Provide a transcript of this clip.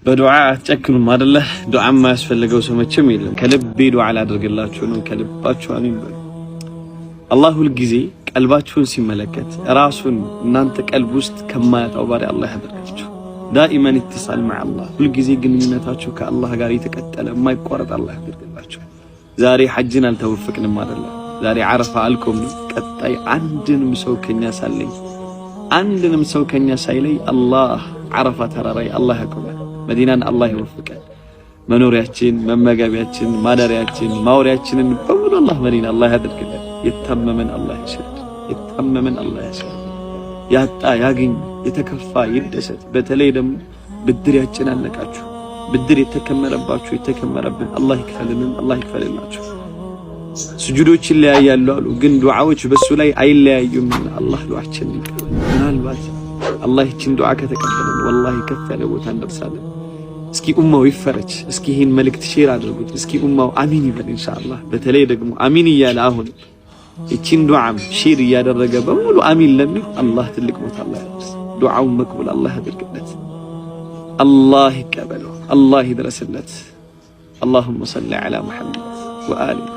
በዱዓ አትጨክኑም አደለ? ዱዓ የማያስፈልገው ሰው መቼም የለም። ከልቤ ዱዓ ላደርግላችሁ ነው። ከልባችሁ አሚን በሉ። አላህ ሁልጊዜ ቀልባችሁን ሲመለከት ራሱን እናንተ ቀልብ ውስጥ ከማያጣው ባሪያ አላህ ያደርጋችሁ። دائما اتصال مع الله፣ ሁልጊዜ ግንኙነታችሁ ከአላህ ጋር የተቀጠለ የማይቋረጥ አላህ ያደርግላችሁ። ዛሬ ሐጅን አልተወፈቅንም አይደለ? ዛሬ ዓረፋ አልቆምንም። ቀጣይ አንድንም ሰው ከኛ ሳለይ፣ አንድንም ሰው ከኛ ሳይለይ አላህ ዓረፋ ተራራይ አላህ ያቆመን። መዲናን አላህ ይወፍቀን። መኖሪያችን፣ መመገቢያችን፣ ማደሪያችን፣ ማውሪያችንን በሙሉ አላህ መዲና አላህ ያደርግልን። የታመመን አላህ ይሽር፣ የታመመን አላህ ያሽር። ያጣ ያግኝ፣ የተከፋ ይደሰት። በተለይ ደግሞ ብድር ያጨናነቃችሁ፣ ብድር የተከመረባችሁ፣ የተከመረብን አላህ ይክፈልልን፣ አላህ ይክፈልላችሁ። ስጁዶች ይለያያሉ አሉ፣ ግን ዱዓዎች በሱ ላይ አይለያዩም። አላህ ዱዓችንን ይቀበል። ምናልባት አላህ ይችን ዱዓ ከተቀበለን ወላሂ ከፍ ያለ ቦታ እንደርሳለን። እስኪ ኡማው ይፈረጅ። እስኪ ይህን መልእክት share አድርጉት። እስኪ ኡማው አሚን ይበል ኢንሻአላህ። በተለይ ደግሞ አሚን እያለ አሁን ይቺን ዱዓም share እያደረገ በሙሉ አሚን ለሚል አላህ ትልቅ ቦታ አላህ ያድርስ። ዱዓውን መቅቡል አላህ ያድርግለት። አላህ ይቀበለው። አላህ ይድረስለት። اللهم صل على محمد وآل محمد።